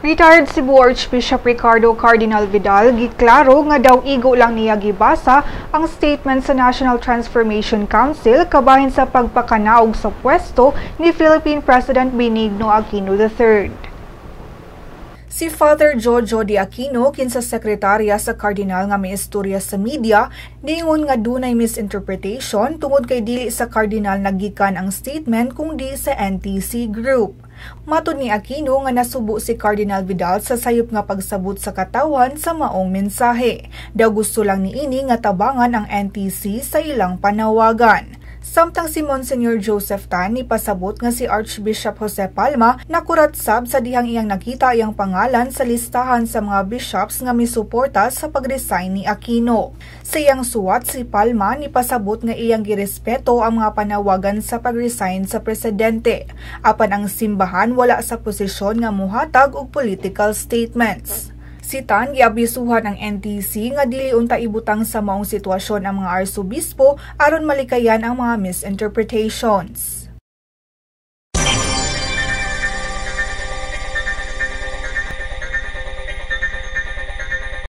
Retired Cebu Archbishop Ricardo Cardinal Vidal giklaro nga daw igo lang niya gibasa ang statement sa National Transformation Council kabahin sa pagpakanaog sa pwesto ni Philippine President Benigno Aquino III. Si Father Jojo de Aquino, kinsa sekretarya sa kardinal nga miistorya sa media, niingon nga dunay misinterpretation tungod kay dili sa kardinal naggikan ang statement kung di sa NTC Group. Matod ni Aquino nga nasubo si Cardinal Vidal sa sayop nga pagsabot sa katawhan sa maong mensahe. Daw gusto lang niini nga tabangan ang NTC sa ilang panawagan. Samtang si Monsignor Joseph Tan nipasabot nga si Archbishop Jose Palma nakurat sab sa dihang iyang nakita iyang pangalan sa listahan sa mga bishops nga misuporta sa pag-resign ni Aquino. Sa iyang suwat, si Palma nipasabot nga iyang girespeto ang mga panawagan sa pag-resign sa presidente. Apan ang simbahan wala sa posisyon nga muhatag og political statements. Si Tan giabisuhan ang NTC nga dili unta ibutang sa maong sitwasyon ang mga arsobispo aron malikayan ang mga misinterpretations.